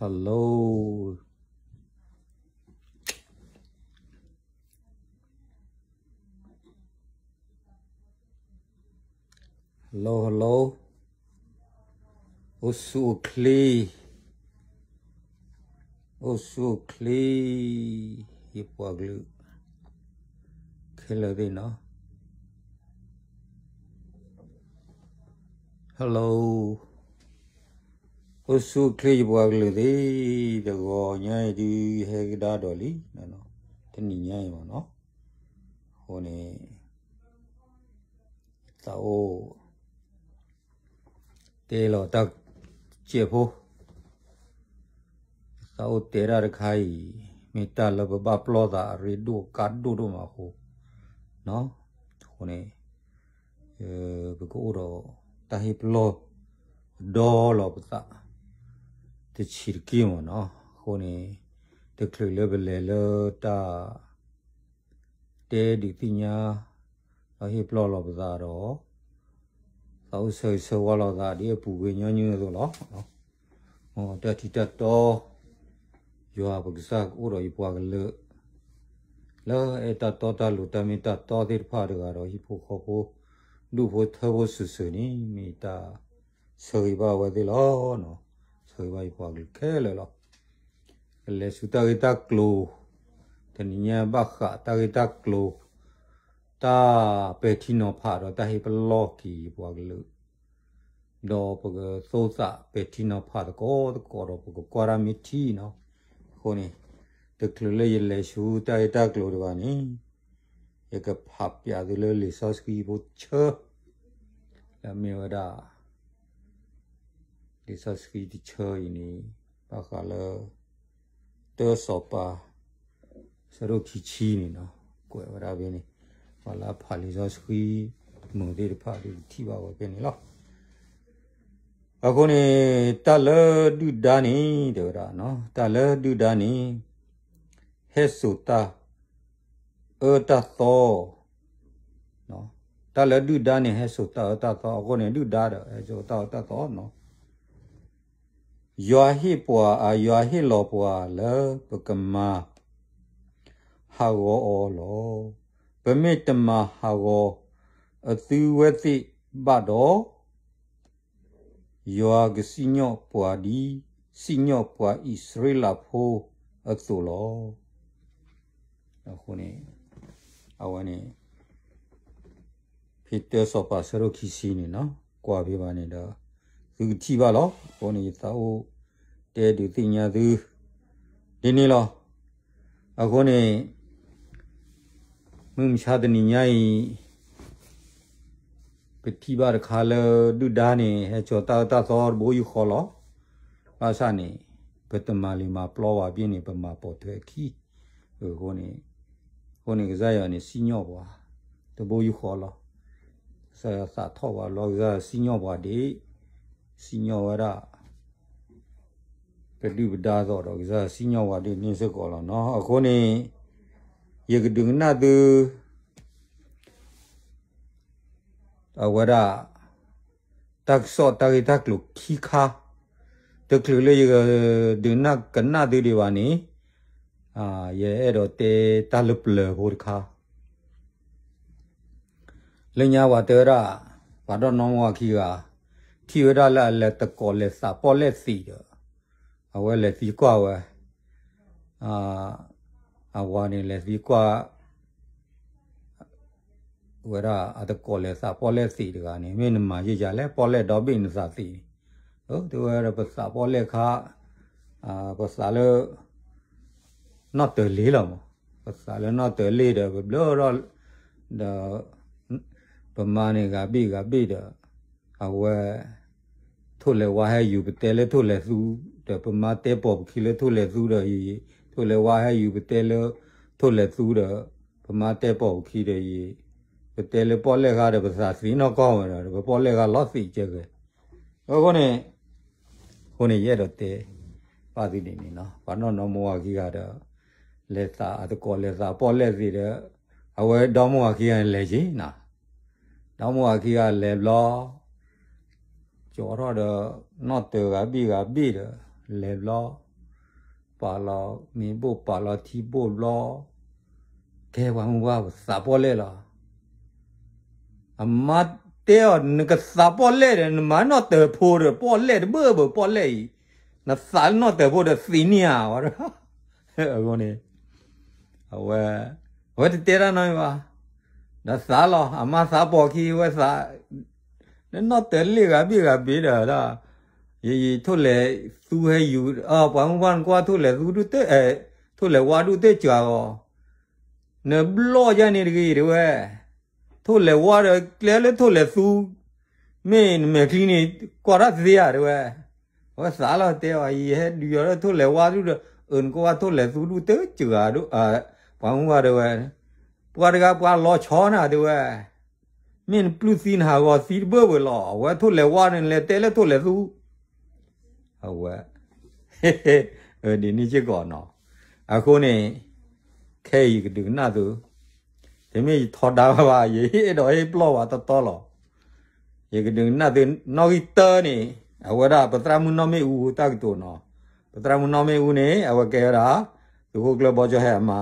Hello, hello, hello. အိၣ်ဆူၣ်အိၣ်ချ့, အိၣ်ဆူၣ်အိၣ်ချ့, ယပှၤကလုာ် ခဲလၢာ်သ့ၣ်နီၤ. Hello, အိၣ်ဆူၣ်အိၣ်ချ့ယပှၤကလုာ်သ့ၣ်, တဂီၤညါအံၤဒုးဟဲကဒါဒီးလံ, တနံၤညါအံၤမ့ၢ်နီၤ. အဃိန့ၣ် သးအိၣ် တဲလီၤတၢ်စဲးဖိ, သးအိၣ်တဲဒၣ်တခါအံၤ, မ့ၢ်တၢ်လၢပဘၣ်ပလီၢ်သးအရ့ဒိၣ်ကါဒိၣ်ဒိၣ်မးအဃိ, အဃိန့ၣ် ပကအိၣ်ဒီးတၢ်ဟ့ၣ်ပလီၢ်ဒီလီၤပသး တဆံးတက့ၢ်မ့ၢ်နီၤ. အဃိန့ၣ် တချုးလၢပလဲၤလၢတၢ် တဲဒုးသ့ၣ်ညါ ဒီးဟ့ၣ်ပလီၢ်လီၤပသးဒီး သးအိၣ်ဆၢဂ့ၤဆၢဝါလီၤသးဒ်အပူၤကွံာ်ညီနုၢ်အသိးလီၤ. မ်တၢ်ထံးတၢ်တီ ယွၤပကစၢ်ကအိၣ်ဒီးယပှၤကလုာ် လၢအဲၣ်တၢ်တီတၢ်လိၤတၢ်မ့ၢ်တၢ်တီသ့ၣ်တဖၣ်တဂၤဒီး ဟံၣ်ဖိဃီဖိ ဒူၣ်ဖိထၢဖိစုာ်စုာ်န့ၣ် မ့ၢ်တၢ်ဆၢဂ့ၤဘၣ်အဝဲသ့ၣ်လီၤ. ဆၢဂ့ၤဘၣ်ယပှၤကလုာ်ခဲလၢာ်လီၤ. ကလဲၤဆူတၢ်ဂ့ၢ်တၢ်ကျိၤ, တနံၤညါဘၣ်ဃးတၢ်ဂ့ၢ်တၢ်ကျိၤ, တၢ်ပဲာ်ထံနီၤဖးဒီးတၢ်ဟ့ၣ်ပလီၢ်က့ၤယပှၤကလုာ် ဒီးပကသိသးပဲာ်ထံနီၤဖးသကိးသကိးဒီး ပကကွၢ်တၢ်မ့ၢ်ထံနီၤ. အဃိန့ၣ် တချုးလၢယလဲၤဆူတၢ်ဂ့ၢ်တၢ်ကျိၤတဂၤန့ၣ် ယကဖးပျးသုလၢလံာ်စီဆှံဖိတဆၢ လၢအမ့ၢ်ဝဲဒၣ် လံာ်စီဆှံတဆၢအံၤန့ၣ် ဘၣ်ဃးလၢ တၢစီၤပၤ ဆၢဒိၣ်ခံဆံန့ၣ်နီၤ, ကွဲးဝဲဒၣ်ဖဲန့ၣ်, ပှၤလၢအဖးလံာ်စီဆှံမုာ်သ့ၣ်တဖၣ်ဒုးထံၣ်ဘၣ်ဝဲဖဲန့ၣ်လီၤ. အဃိန့ၣ် တၢ်လၢဒုၣ်ဒါန့ၣ် တဲဝဲဒၣ်, တၢ်လၢဒုၣ်ဒါန့ၣ် ဟဲစိာ်တၢ် အၢတၢ်သီ, တၢ်လၢဒုၣ်ဒါန့ၣ် ဟဲစိာ်တၢ်အၢတၢ်သီ, အဃိန့ၣ် ဒုၣ်ဒါဒီး ဟဲစိာ်တၢ်အၢတၢ်သီနီၤ. ယွၤဟ့ၣ်ပှၤ, ယွၤဟ့ၣ်လီၤပှၤလၢပကမၤဟးဂီၤအီၤလီၤ. ပမ့ၢ်တမၤဟးဂီၤအသုဝဲသ့ၣ်ဘၣ်ဒီး ယွၤကစံၣ်ညီၣ်ပှၤဒ်စံၣ်ညီၣ်ပှၤအံၣ်စရ့လးဖိအသိးလီၤ. အဃိန့ၣ် အဝဲန့ၣ် ဖဲတၢစီၤပၤဆၢဒိၣ်ခံဆံန့ၣ်နီၤ, ကွၢ်ဖဲဘၣ်န့ၣ်ဒီး သုကထံၣ်ဘၣ်လီၤ. အဃိန့ၣ် ယသးအိၣ်တဲဒုးသ့ၣ်ညါသု ဒ်န့ၣ်လီၤ. အဃိန့ၣ် မုၢ်မဆါတနံၤညါအံၤ ပထံၣ်ဘၣ်တခါလၢဒုၣ်ဒါန့ၣ် ဟဲစိာ်တၢ်အၢတၢ်သီတဘိယူၢ်ဃီလီၤ. ဘၣ်ဆၣ်န့ၣ် ပတမၤလံာ်မၤပျီဘၣ်ဘၣ်န့ၣ် ပမၤပိာ်ထွဲအခံ. အဃိန့ၣ် အဃိန့ၣ် ကစၢ်ယွၤန့ၣ် စံၣ်ညီၣ်ပှၤ တဘိယူၢ်ဃီလီၤ. ကစၢ်ယွၤသးထီၣ်ပှၤလီၤ, ကစၢ်ယွၤစံၣ်ညီၣ်ပှၤဒ် စံၣ်ညီၣ်ဝဲဒၣ် ပဒုၣ်ပဒါအသိးဒီး ကစၢ်ယွၤစံၣ်ညီၣ်ပှၤဒ်န့ၣ်စ့ၢ်ကီးလီၤနီၤ. အဃိန့ၣ် ယကဒုးကနၣ်သု အဝဲဒၣ် တၢ်ကစီၣ်တၢ်ဂ့ၢ်တၢ်ကျိၤခံခါ, တချုးလၢယကဒုးကနၣ်သုဒံးဘၣ်န့ၣ်, ယအဲၣ်ဒိးတဲတၢ်လၢပျၢၤဖိတခါ လၢညါပှၤတဲဝဲဒၣ် ပှၤဒီနီၢ်မိၢ်ဝၤခံဂၤ ထံၣ်ဝဲဒၣ်လၢအလဲၤသကိးလဲၤသးပီၣ်လဲၣ်သံးဒီး အဝဲလဲၤသံကွၢ်ဝဲ, အဝၤန့ၣ်လဲၤသံကွၢ် ဝဲဒၣ်အသကိးလဲၤသးပီၣ်လဲၣ်သံးတဂၤန့ၣ် မ့ၢ်နမၤယဲၢ်ယၤလဲၣ် ပီၣ်လဲၣ်ဒီဘ့ၣ်နသးသံးန့ၣ်, တဲဝဲဒၣ်ပသးပီၣ်လဲၣ်ခါ, ပသးလၢ နီၣ်တၢၤလ့လီၤမး, ပသးလၢနီၣ်တၢၤလ့ဒီး ပဘျၢထီၣ်ဒီး ပမါန့ၣ်ဂၤဘ့ၣ်ဂၤဘ့ၣ်ဒီး အဝဲ ထိၣ်လဲၤဝါဟဲယူၤ ပတဲလၢထိၣ်လဲၤသူဒီး ပမါတဲပိာ်ပခံလၢထိၣ်လဲၤသူဒီးယံၤ, ထိၣ်လဲၤဝါဟဲယူၤ ပတဲလၢထိၣ်လဲၤသူဒီး ပမါတဲပိာ်ပခံဒီးယံၤ, ပတဲလၢပီၣ်လဲၣ်ခါဒီး ပသးသံနီၢ်ကီၢ်ဝဲဒီး ပပီၣ်လဲၣ်ခါလီၤသံးကဲဂ့ၤ. အဃိန့ၣ် အဃိန့ၣ် ယအဲၣ်ဒိးတဲ ဘၣ်သုဒ်န့ၣ်နီၤ, ပှၤနီၢ်နီၢ်မိၢ်ဝၤခံဂၤဒီး လဲၤသးအသကိးလဲၤသးပီၣ်လဲၣ်သံးဒီး အဝဲဒီမိၢ်ဝၤခံဂၤန့ၣ်လဲၤက့ၤနီၤ, ဒီမိၢ်ဝၤခံဂၤလဲၤဘျီ ကၠီထီၣ်ဒီး နီၣ်တၢၤဂၤဘ့ၣ်ဂၤဘ့ၣ်ဒီး လဲၤဘျီ ပာ်လီၤမ့ၤဘိၣ် ပာ်လီၤထံဘိၣ်ဘျီ, ကဲပှၤမုၢ်ဝါ ပသးပီၣ်လဲၣ်လီၤ. အမါတဲအီၤ နကသးပီၣ်လဲၣ်ဒီး နမၤနီၣ်တၢၤဖိဒီး ပီၣ်လဲၣ်တဘၢၣ်ဘၢၣ် ပီၣ်လဲၣ်အံၤ, နသးလၢနီၣ်တၢၤဖိဒီးသ့န့ၢ်ဧါဝဲ. အဃိန့ၣ် အဝဲ အဝဲတတဲတၢ်နီတမံၤဘၣ်, ဒီးသးလီၤ အမါသးပိာ်ခံဝဲသး, နနီၣ်တၢၤလ့ၣ်ဂၤဘ့ၣ်ဂၤဘ့ၣ်ဒီး ယ ယထိၣ်လဲၤသူဟဲယူၤ, ပှၤမုၢ်ဝါနကွၢ်ထိၣ်လဲၤသူဒူၣ်တၢ်, ထိၣ်လဲၤဝါဒူၣ်တၢ်စှၤဂီၤ, နဘျီၣ်ယဲန့ၣ်တဂ့ၤတဲဝဲ, ထိၣ်လဲၤဝါဒီးကျဲလၢထိၣ်လဲၤသူ, မ့ၢ်နမဲာ်ချံန့ၣ် ကွၢ်တၢ်သ့ဧါတဲဝဲ, အဝဲသးလီၤတဲအီၤ ယဟဲဒုးယီၤဒီးထိၣ်လဲၤဝါဒူၣ်ဒီး အၢ နကွၢ်ဝဲထိၣ်လဲၤသူဒူၣ်တၢ်စှၤဒိၣ်, ပှၤမုၢ်ဝါတဲဝဲ, ပှၤတဂၤပှၤလီၤဆီနၤတဲဝဲ, မ့ၢ်နပျုၢ်သံနဟးဂီၤသံတဘၢၣ်ဘၢၣ်လီၤ, အဝဲထိၣ်လဲၤဝါန့ၣ် နလဲၤတဲလၢထိၣ်လဲၤသူ အဝဲ ဒ်န့ၣ်စ့ၢ်ကီးနီၤ, အဃိန့ၣ် ခဲအံၤယကဒုးကနၣ်သု, တမ့ၢ်ယထီဒါဘၣ်ဘၣ် ယအဲၣ်ဒိးဟ့ၣ်ပျီၢ်ဝဲတတီလီၤ, ယကဒုးကနၣ်သု နီၣ်ဂံၢ်တၢန့ၣ်, အဝဲဒၣ်ပသရၣ်မုၣ်နီၢ်မ့ၣ်အူတၢ်ကတိၤနီၤ, ပသရၣ်မုၣ်နီၢ်မ့ၣ်အူန့ၣ် အဝဲကဲဝဲဒၣ် သုးခိၣ်ကျၢၢ်ဘီကၠီၣ်ဟဲအမါ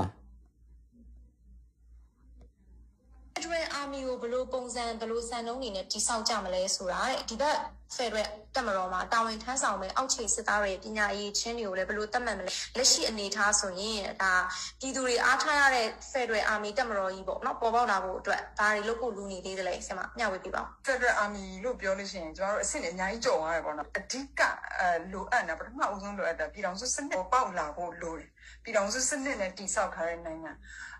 Federal Army ကိုဘယ်လိုပုံစံ ဘယ်လိုစံနှုန်းတွေနဲ့တည်ဆောက်ကြမလဲဆိုတာတဲ့ ဒီဘက် Federal တပ်မတော်မှာတာဝန်ထမ်းဆောင်မဲ့အောက်ခြေစစ်သားတွေပညာအရည်အချင်းတွေကိုလည်းဘယ်လိုသတ်မှတ်မလဲလက်ရှိအနေအထားဆိုရင်ဒါပြည်သူတွေအားထားရတဲ့ Federal Army တပ်မတော်ကြီးပေါ့နော်ပေါ်ပေါက်လာဖို့အတွက်ဘာတွေလုပ်ဖို့လိုနေသေးသလဲဆရာမမျှဝေပေးပါဦး Federal Army လို့ပြောလို့ရှိရင်ကျွန်တော်တို့အဆင့်တွေအများကြီးကျော်သွားတယ်ပေါ့နော်အဓိကအဲလိုအပ်နေတာပထမဦးဆုံးလိုအပ်တာပြည်ထောင်စုစနစ်ပေါ်ပေါက်လာဖို့လိုတယ် ပြည်ထောင်စုစနစ်နဲ့တည်ဆောက်ထားတဲ့နိုင်ငံ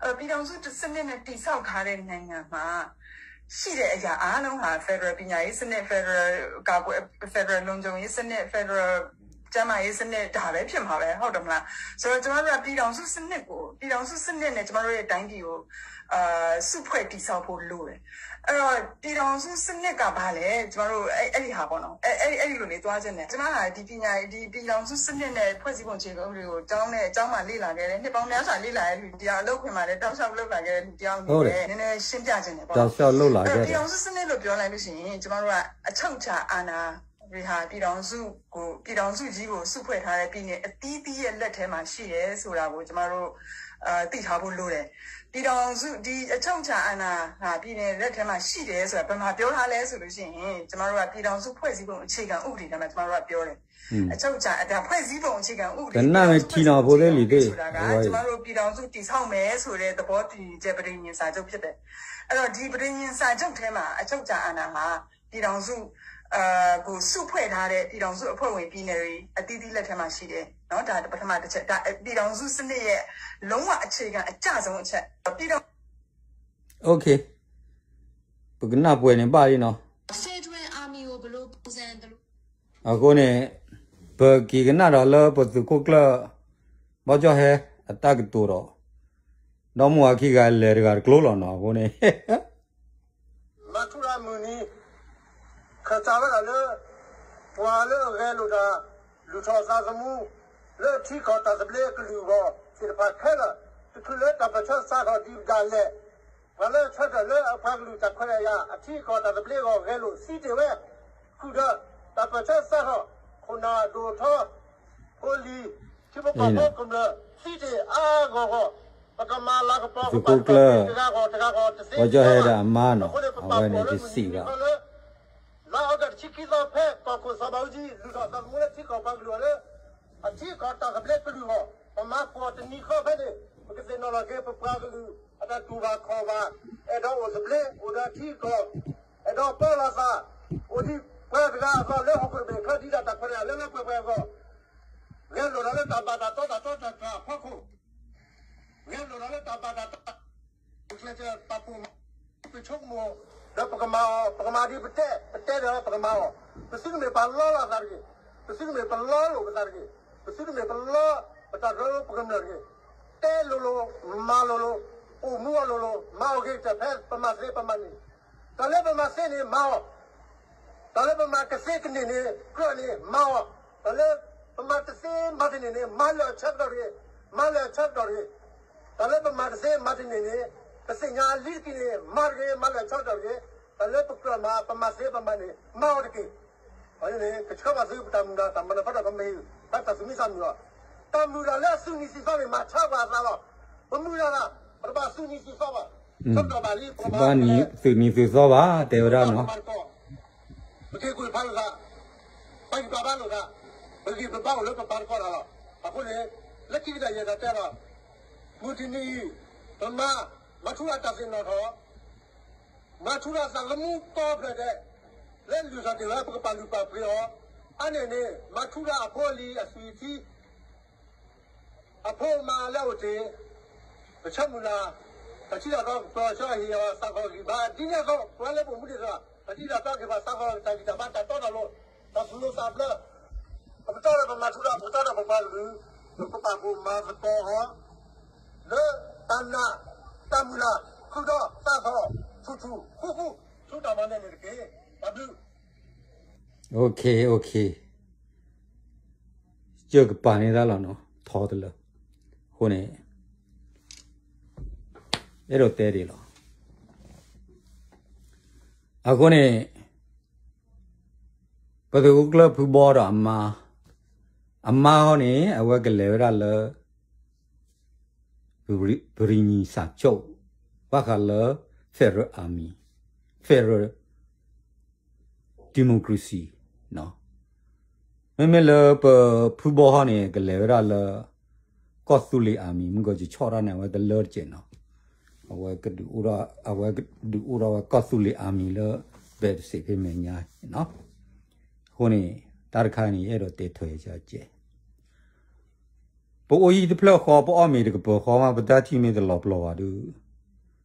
အဲတော့ပြည်ထောင်စုစနစ်နဲ့တည်ဆောက်ထားတဲ့နိုင်ငံမှာရှိတဲ့အရာအားလုံးဟာ Federal ပညာရေးစနစ် Federal ကာကွယ် Federal လုံခြုံရေးစနစ် Federal ကျန်းမာရေးစနစ်ဒါပဲဖြစ်မှာပဲဟုတ်တယ်မလားဆိုတော့ကျမတို့ကပြည်ထောင်စုစနစ်ကိုပြည်ထောင်စုစနစ်နဲ့ကျမတို့ရဲ့တိုင်းပြည်ကိုအာစုဖွဲ့တည်ဆောက်ဖို့လိုတယ်အဲ့တော့ပြည်ထောင်စုစနစ်ကဘာလဲကျမတို့အဲ့အဲ့ဒီဟာပေါ့နော်အဲ့အဲ့အဲ့ဒီလိုလေးသွားခြင်းနဲ့ကျမကဒီပညာဒီပြည်ထောင်စုစနစ်နဲ့ဖွဲ့စည်းပုံအခြေခံဥပဒေကိုကျောင်းနဲ့ကျောင်းမှာလေ့လာခဲ့တယ်နှစ်ပေါင်းများစွာလေ့လာတဲ့လူတစ်ယောက်အလုပ်ခွင်မှာလည်းတောက်လျှောက်လုပ်လာခဲ့တဲ့လူတစ်ယောက်အနေနဲ့နည်းနည်းရှင်းပြခြင်းနဲ့ပေါ့နော်တောက်လျှောက်လုပ်လာခဲ့တယ်ပြည်ထောင်စုစနစ်လို့ပြောလိုက်လို့ရှိရင်ကျမတို့ကအချုပ်အခြာအာဏာတွေဟာပြည်ထောင်စုကိုပြည်ထောင်စုကြီးကိုစုဖွဲ့ထားတဲ့ပြည်နယ်အသီးသီးရဲ့လက်ထဲမှာရှိတယ်ဆိုတာကိုကျမတို့အဲသိထားဖို့လိုတယ်ပြည်ထောင်စုဒီအချုပ်အခြာအာဏာဟာပြည်နယ်လက်ထဲမှာရှိတယ်ဆိုတာဘယ်မှာပြောထားလဲဆိုလို့ရှိရင်ကျမတို့ကပြည်ထောင်စုဖွဲ့စည်းပုံအခြေခံဥပဒေထဲမှာကျမတို့ကပြောတယ်အချုပ်အခြာအဒါဖွဲ့စည်းပုံအခြေခံဥပဒေကနမထီနဖိသ့လံသ့ဆိုတာကကျမတို့ပြည်ထောင်စုတည်ဆောက်မယ်ဆိုတဲ့သဘောတူညီချက်ပဋိညာဉ်စာချုပ်ဖြစ်တယ်အဲ့တော့ဒီပဋိညာဉ်စာချုပ်ထဲမှာအချုပ်အခြာအာဏာမှာပြည်ထောင်စုအဲကိုစုဖွဲ့ထားတဲ့ပြည်ထောင်စုအဖွဲ့ဝင်ပြည်နယ်တွေအသီးသီးလက်ထဲမှာရှိတယ်နော်ဒါပထမတစ်ချက်ဒါပြည်ထောင်စုစနစ်ရဲ့လုံးဝအခြေခံအကျဆုံးအချက်ပြည်ထောင် Okay ပကနၢ်ပှဲၤန့ၣ်ဘၣ်လံနီၤ Federal Army ကိုဘယ်လိုပုံစံဘယ်လိုအဃိန့ၣ် ပက့ၤကနၣ်ဒီးလၢပသုးခိၣ်ကျၢၢ် ဘီကၠီၣ်ဟဲအတၢ်ကတိၤဒီး ဒီမါဝၤခံဂၤလဲၤတဂၤတကျိၤလီၤနီၤ အဃိန့ၣ် မၤထူရၤမုၢ်နံၤ ခၢၣ်စးဝဲဒၣ်လၢ ပှၤလၢအဂဲၤလိာ်တၢ် လုၢ်ထီၣ်သးသမူ လၢအထံကီၢ်တၢ်သဘျ့အကလုၢ်အဂီၢ်သ့ၣ်တဖၣ်ခဲလၢာ် တချုးလၢတၢ်ပၢၢ်ဆၢစးထီၣ်ဒံးဒၣ်လဲာ် ပှၤလၢအဆၢထၢၣ်လၢအပှၤကလုာ်တၢ်ခွဲးတၢ်ယာ် အထံအကီၢ်တၢ်သဘျ့အဂီၢ်ဂဲၤလိာ်သံတ့ၢ်ဝဲ ဃုာ်ဒီး တၢ်ပၢၢ်ဆၢစးထီၣ် ခိၣ်နၢ်ဒိၣ်ထီ ဖိလံၤ ထံဖိကီၢ်ဖိကမျၢၢ် သံတ့ၢ်အါအါဂီၢ်ဂီၢ် ပကမၤလၤကပီၤကပာ်တပာ် တဂၤဂီၢ်တဂၤဂီၢ်တသ့ဘၣ် အဃိန့ၣ်ပပာ်ပီၣ်လၢမုၢ်နံၤတခီလၢ လါအီကူးတဆံခံသီဖဲ ကီၢ်ခိၣ်စီၤဘးအူကၠံ လုၢ်ထီၣ်သးသမူလၢထံကီၢ်ပှၤကလုာ်အီၤလၢ အထံအကီၢ်တၢ်သဘျ့ကလုၢ်အဂီၢ် ပမၤကွီၢ်တနံၤဃီဖဲန့ၣ် ပကသ့ၣ်နီၣ်လီၤက့ၤပပှၤကလုာ် အတၢ်တူၢ်ဘၣ်ခီၣ်ဘၣ် အဲၣ်ဒိးအိၣ်သဘျ့ အိၣ်ဒီးထံအကီၢ် အဲၣ်ဒိးပၢလီၤသး အိၣ်ဒ်ပှၤတဂၤအသိးလၢဟီၣ်ခိၣ်တဘ့ၣ်ဖျါဒ်တၢ်တၢ်ခွဲးတၢ်ယာ်လၢလၢပှဲၤပှဲၤအဂီၢ် ဂဲၤလိာ်ဒီးလၢတၢ်ဘၣ်တၢ်တီတၢ်တီတၢ်တြၢ်အဖီခိၣ် ဂဲၤလိာ်ဒီးလၢတၢ်ဘၣ်တၢ်တီ ကျဲးစၢးပာ်ဖှိၣ်မၤ ပဆိကမိၣ် ဒီးပကမၤအီၤ ပကမၤဒ်ပတဲ ပတဲဒီးပကမၤအီၤ ပသုတမ့ၢ်ပာ်လီလီၤသးတဂ့ၤ ပသုတမ့ၢ်ပလီလိာ်ပသးတဂ့ၤ ပသုတမ့ၢ်ပလီပတၢ်ကရၢကရိပကမျၢၢ်တဂ့ၤ တဲလိၤလိၤ မၤလိၤလိၤ အိၣ်မူအီၤလိၤလိၤ မၤအီၤဂ့ၤကတၢၢ်ဖဲပမၤသ့ပမၤန့ၣ် တၢ်လၢပမၤသ့န့ၣ်မၤအီၤ တၢ်လၢပမၤကသ့ကန့ၢ်န့ၣ် ကြၢးန့ၣ် မၤအီၤ, တၢ်လၢပမၤတသ့မၤတန့ၢ်န့ၣ် မၤလၢာ်အဆၢကတီၢ်တဂ့ၤ, မၤလၢာ်အဆၢကတီၢ်တဂ့ၤ, တၢ်လၢပမၤတသ့မၤတန့ၢ်န့ၣ် ပသ့ၣ်ညါလံတက့ၢ်န့ၣ် မၤတဂ့ၤ, မၤလၢာ်အဆၢကတီၢ်တဂ့ၤ, တၢ်လၢပကြၢးမၤ ပမၤသ့ပမၤန့ၣ် မၤအီၤတက့ၢ်. အဃိန့ၣ် ကဆှၢဘၣ်သုပတၢ်မုၢ်ဒီးတၢ်မၤနၢၤဖးဒိၣ်ကမ့ၢ် ဖးတၢ်သူၣ်မံသးမုာ်လီၤ. တၢ်မုၢ်လၢ်လၢအသူၣ်နံၤသံသီန့ၣ် မၤဆါပှၤအသးလီၤ. ပမုၢ်လၢ်လၢ ပတဘၣ်သူၣ်နံၤသံသီဘၣ်. တဘၣ်နံၤ သုးနံၤသုးသီဘၣ် တဲဝဲဒၣ်နီၤ. ပက့ၤကွံာ်ဖးလိာ်သး, ပက့ၤပာ်ဖးလိာ်သး, ပဂံၢ်ပဘါအိၣ်လၢပပၤတကီၢ်လီၤ. အဃိန့ၣ် လၢခံကတၢၢ်ယဲဒၣ်တဲလီၤ, မုၢ်တနံၤအံၤ ပမၤ မၤထူရၤတၢ်သ့ၣ်နီၣ်ထီၣ် မၤထူရၤသးသမူကီဖျၢၣ်ဒဲး, လၢလုၢ်ထီၣ်တ့ၢ်လၢပကပာ်လုၢ်ပာ်ပှ့ၤအီၤ, အါန့ၢ်န့ၣ် မၤထူရၤအဖိအလံၤအသွံၣ်အထံ, အဖိအမါလၢအအိၣ်တ့ၢ်, ပဆၢမုၢ်လၢ်, ပထံၣ်တၢ်သီကပၢၤဆၢဟ့ၣ်အီၤသးကီၢ်ဂံၢ်ဘါ, ဒ်န့ၣ်အသိး ပဝဲလၢပအိၣ်မူဒံးသး, ပထံၣ်တၢ်သီက့ၤပှၤသးကီၢ်တၢ်ဂံၢ်တၢ်ဘါတၢ်တီတၢ်လိၤ, တၢ်သူၣ်လိၤသးဘျၢ, ပကတီၢ်ဒီးပမၤထူရၤ ပကတီၢ်ဒီးပပာ်လုၢ်, ပကပာ်ဖှိၣ်မၤသကိးအီၤ လၢတၢ်နာ်, တၢ်မုၢ်လၢ်, ဃုာ်ဒီးသးသီ, ထူထူဃူဃူ, ဆူတၢ်မၤနၢၤန့ၣ်တက့ၢ်. တၢ်ဘျုး OK, OK, ယကပာ်န့ၢ်တၢ်လီၤနီၤ, ထီတလၢ. အဃိန့ၣ် အဲၣ်ဒိးတဲဒ်လီၤ. အဃိန့ၣ် ပသုးခိၣ်ကျၢၢ်ဖုဘီဒီးအမါ, အမါဟီန့ၣ် အဝဲကလဲၤဝဲဒၣ်လၢ ပရံၣ်နံၣ်စၣ်ကၠိၣ်, ဘၣ်ဃးလၢ federal army, federal democracy, မ့မ့ၢ်လၢပဖုဘီဟီန့ၣ် ကလဲၤဝဲဒၣ်လၢ ကီၢ်သူလ့ၤ army မုၢ်ကီၢ်ကဆီၣ်တၢ်န့ၣ် အဝဲတလၢတစဲးနီၤ, အဝဲကဒုးအိၣ်ထီၣ်, အဝဲကဒုးအိၣ်ထီၣ်ဝဲကီၢ်သူလ့ၤ army လၢ ဘဲးတစ့းဖဲမဲာ်ညါနီၤ. အဃိန့ၣ် တၢ်တခါန့ၣ် ယအဲၣ်ဒိးတဲထွဲကဲ ပအိၣ်ယံၤတဖျၢၣ်ဃီ ပအီၣ်မ့ၤတကပၤဃီမး ပတၢ်ထံၣ်မ့ၢ်တလီၤပျီၤဘၣ်ဒီး,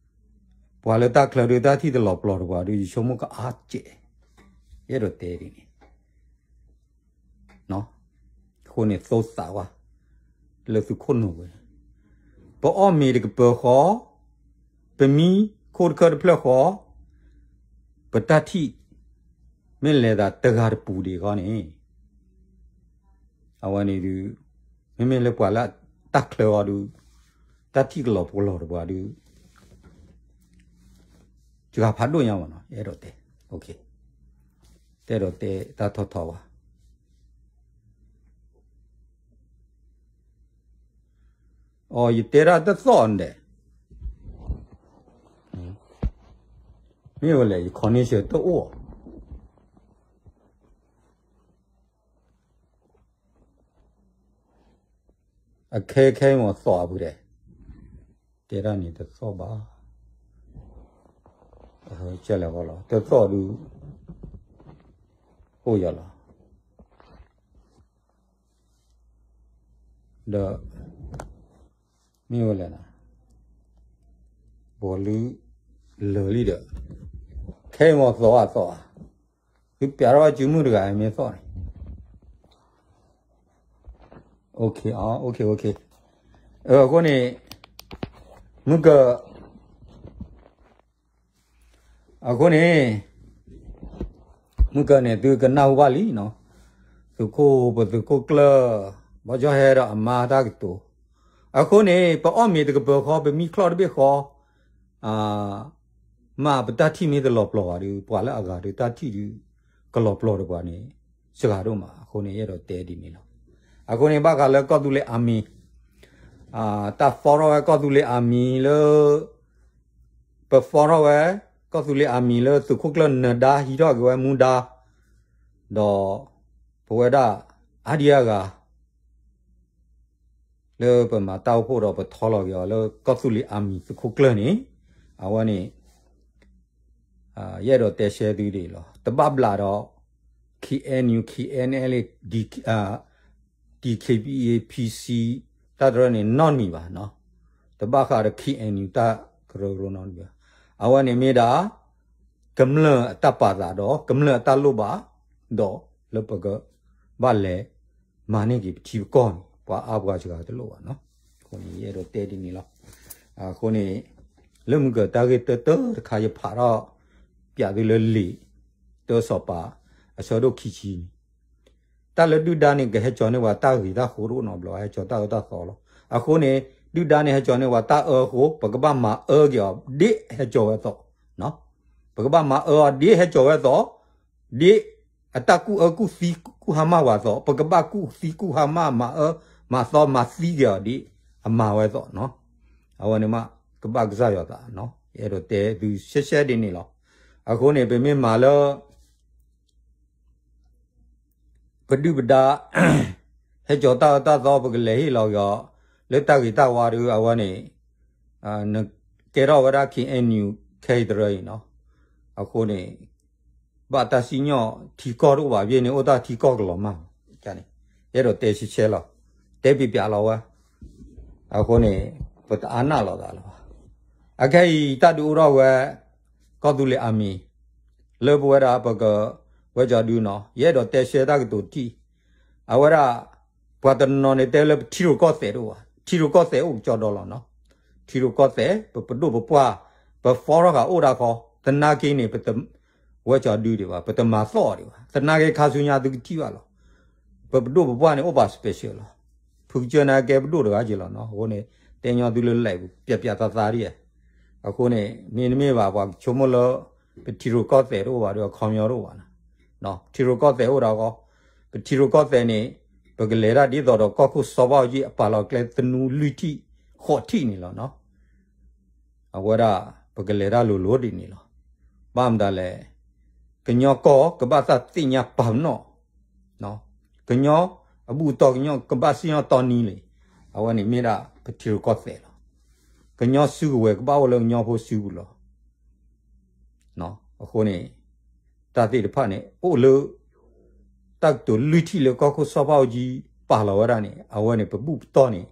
ပှၤလၢတၢ်ချၢဒီးတၢ်ထံၣ်တလီၤပျီၤတပှၤဒီး ယဆိကမိၣ်ကအါစဲး, ယအဲၣ်ဒိးတဲဒ်န့ၣ်. အဃိန့ၣ်သိသးဝဲ လၢသုခိၣ်နူာ်ဝဲ, ပအီၣ်မ့ၤတကပၤဃီ, ပမံခိၣ်တခၢၣ်တဖျၢၣ်ဃီ, ပတၢ်ထံၣ် မ့ၢ်လဲၤသးတဂၤတပူၤဒံးဃီန့ၣ် အဝဲန့ၣ်ဒုး မ့မ့ၢ်လၢပှၤလၢတၢ်ချၢအီၤဒုး တၢ်ထံၣ်ကလီၤပျီၤတပှၤဒုး စှၤဖးဒိၣ်ညါမးနီၤ အဲၣ်ဒိးတဲ, တအဲၣ်ဒိးတဲတၢ်ထီထီဘၣ်. အိ ယတဲဒၣ်တသီၣ်န့ၣ်, မ့ၢ်ဝဲလဲၣ် ယ connection တအိၣ် အခဲခဲမ့ၢ်သီၣ်အပူၤဒဲး, တဲဒၣ်န့ၣ်တသီၣ်ဘၣ်, ကလဲၤဃီလီၤ တသီၣ်ဒုး အိၣ်ယၤလီၤ. ဒီး မ့ၢ်ဝဲလဲၣ်, ဘီလၢ လၢာ်လံဒီး ခဲမ့ၢ်သီၣ်အသီၣ်ဧါ, သုပျးထီၣ်ဘၣ်စုမုၢ်တဂၤမ့ၢ်သီၣ်န့ၣ်, အဃိန့ၣ် မုၢ်က အဃိန့ၣ် မုၢ်ကန့ၣ် သုကနၢ်ဟူဘၣ်လံနီၤ, သုးခိၣ် ပသုးခိၣ်ကျၢၢ် ဘီကၠီဟဲဒီးအမါတၢ်ကတိၤ, အဃိန့ၣ် ပအီၣ်မ့ၤတကပၤဃီ ပမံချီၣ်တဘ့ၣ်ဃီ မ့ၢ်ပတၢ်ထံၣ်မ့ၢ်တလီၤပျီၤဘၣ်ဒီး ပှၤလၢအဂၤဒီးတၢ်ထံၣ်ဒုး ကလီၤပျီၤဒီးပှၤန့ၣ် စှၤဒိၣ်မး, အဃိန့ၣ် ယအဲၣ်ဒိးတဲဒ်န့ၣ်လီၤ. အဃိန့ၣ် ဘၣ်ဃးလၢကီၢ်သူလ့ၤ army တၢ်သီထီၣ်ဝဲကီၢ်သူလ့ၤ army လၢ ပသီထီၣ်ဝဲ ကီၢ်သူလ့ၤ army လၢသုးခိၣ်ကျၢၢ်နၢၤဒါဟံးထီၣ်က့ၤဝဲမူဒါ, ဒီး ပဝဲဒၣ် အါဒံအါဂၤ လၢပမၤတၢ်အိၣ်ဖှိၣ်ဒီးပထီလီၤက့ၤအီၤလၢကီၢ်သူလ့ၤ army သုးခိၣ်ကျၢၢ်န့ၣ်, အဝဲန့ၣ် ယအဲၣ်ဒိးတဲရှဲသုဒ်အံၤလီၤ. တဘၣ်ဘျးဒီး KNU, KNLA, DKBA, PC တၢ်တရၢန့ၣ် နီတမံၤဘၣ်နီၤ, တဘၣ်ဃးဒီး KNU တၢ်ကရၢကရိနီတမံၤဘၣ်. အဝဲန့ၣ်မ့ၢ်ဒၣ် ကမျၢၢ်အတၢ်ပာ်သးဒီး ကမျၢၢ်အတၢ်လိၣ်ဘၣ်, ဒီးလၢပကဘၣ်လဲၤမၤန့ၢ်က့ၤပထံပကီၢ်န့ၣ် ပှၤအါပှၤစှၤတလိၣ်ဘၣ်နီၤ. အဃိန့ၣ် ယအဲၣ်ဒိးတဲဒ်န့ၣ်လီၤ. အဃိန့ၣ် လၢမုၢ်ကတၢၢ်ဂ့ၢ်တၢတၢတခါ ယဖးထီၣ်ပၠးသုလၢလံာ် တၢစီၤပၤ အဆၢဒိၣ်ခံဆံန့ၣ်, တၢ်လၢဒုၣ်ဒါန့ၣ် ကဟဲကၠီၤန့ၢ်ပှၤတၢ်ဂ့ၤတၢ်ဃိတအိၣ်နီတဘျီ, ဟဲကၠီၤတၢ်အၢတၢ်သီလီၤ. အဃိန့ၣ် ဒုၣ်ဒါန့ၣ် ဟဲကၠီၤန့ၢ်ပှၤတၢ်အၢအဃိ ပကဘၣ်မၤအၢက့ၤအီၤ ဒ်ဟဲကၠီၤဝဲအသိး, ပကဘၣ်မၤအၢအီၤ ဒ်ဟဲကၠီၤဝဲအသိး, ဒ်အတၢ်ကူၣ်အၢကူၣ်သံကူၣ်ဟါမၢ်ပှၤအသိး, ပကဘၣ်ကူၣ်သံကူၣ်ဟါမၢ်မၤအၢ မၤသီမၤသံက့ၤအီၤဒ်အမၤဝဲအသိးနီၤ. အဝဲန့ၣ်မ့ၢ်ကဘၣ်ကစၢ်ယွၤသးနီၤ. ယအဲၣ်ဒိးတဲသုရှဲရှဲဒ်န့ၣ်လီၤ. အဃိန့ၣ် ပမ့ၢ်မၤလၢ ပဒုၣ်ပဒါ ဟဲကၠီၤတၢ်အၢတၢ်သီ ပကလဲၤဟ့ၣ်လီၤက့ၤအီၤ လၢတၢ်ဂ့ၤတၢ်ဝါဒီး အဝဲန့ၣ် နကဲထီၣ်ဝဲဒၣ် ခ့ၣ်အဲၣ်ယူၣ် ခဲအံၤတရၢအံၤနီၤ. အဃိန့ၣ် ဘၣ်တၢ်စံၣ်ညီၣ်ထံကီၢ်တအိၣ်ဘၣ် ယဲန့ၣ် အိၣ်တၢ်ထံကီၢ်ကလီၤမၢ်န့ၣ် ယအဲၣ်ဒိးတဲရှဲရှဲလီၤ. တဲပျးပျးလီၤဝဲ အဃိန့ၣ် ပတအါနၢ်လီၤသးလၢၤဘၣ်. အခဲအံၤ တၢ်ဒုးအိၣ်ထီၣ်ဝဲ ကီၢ်သူလ့ၤအမံၤ လၢပဝဲဒၣ်ပက ဝဲကၠီဒုနီၤ ယအဲၣ်ဒိးတဲရှဲတၢ်ကတိၤတထံၣ်. အဝဲဒၣ် ပှၤတနီၤန့ၣ်တဲလၢပထံရူၢ်ကီၢ်သဲးတအိၣ်ဘၣ် ထံရူၢ်ကီၢ်သဲးအိၣ်ကကၠီဒီလီၤနီၤ. ထံရူၢ်ကီၢ်သဲး ပပဒိၣ်ပပှၢ် ပဖီထီၣ်ဃာ်အိၣ်ဒၣ်ခီ သနာ်က့န့ၣ် ပတ ဝဲကၠီဒုဒံးဘၣ် ပတမၤသီၣ်ဒံးဘၣ် သနာ်က့ခါဆူညါသုကထံၣ်ဘၣ်လီၤ. ပပဒိၣ်ပပှၢ်န့ၣ်အိၣ်ပာ် special လီၤ. ဖုကစၢၢ်န့ၣ်ကဲပဒိၣ်တဂၤက့ၤလီၤနီၤ. အဃိန့ၣ် တဲညီသုလၢလဲၣ်ပျးပျးသးသးဒ် အဃိန့ၣ် မ့တမ့ၢ်ဘၣ် ပှၤကဆိကမိၣ်လၢ ပထံရူၢ်ကီၢ်သဲးတအိၣ်ဘၣ်ဒီး အခီပညီတအိၣ်ဘၣ်နီၤ. ထံရူၢ်ကီၢ်သဲးအိၣ်ဒၣ်ဃီ ပထံရူၢ်ကီၢ်သဲးန့ၣ် ပကလဲၤတၢ်ဒ်သိးဒီးကီၢ်ခိၣ်စီၤဘၣ်အူကၠံအပာ်လီၤကျဲသနူလွံၢ်ထံၣ်ဃိးထံၣ်န့ၣ်လီၤနီၤ. အဝဲဒၣ် ပကလဲၤတၢ်လိၤလိၤဒ်န့ၣ်လီၤ. ဘၣ်မတၤလဲၣ် ကညီကီၢ်ကဘၣ်သးသ့ၣ်ညါပာ်ပနီၣ် ကညီအဘူၣ်အတီၢ်ကညီကဘၣ်စံၣ်ညီၣ်တီနံၤလံ. အဝဲန့ၣ်မ့ၢ်ဒၣ်ပထံရူၢ်ကီၢ်သဲးလီၤ. ကညီစုကဝဲၤကဘၣ်အိၣ်လၢကညီဖိစုပူၤလီၤ. အဃိန့ၣ် တၢ်သ့ၣ်တဖၣ်န့ၣ် အိၣ်လၢ တၢ်ကတိၤလွံၢ်ထံၣ်လၢကီၢ်ခိၣ်စီၤဘၣ်အူကၠံပာ်လီၤဝဲဒၣ်န့ၣ် အဝဲန့ၣ် ပဘူၣ်ပတီၢ်န့ၣ်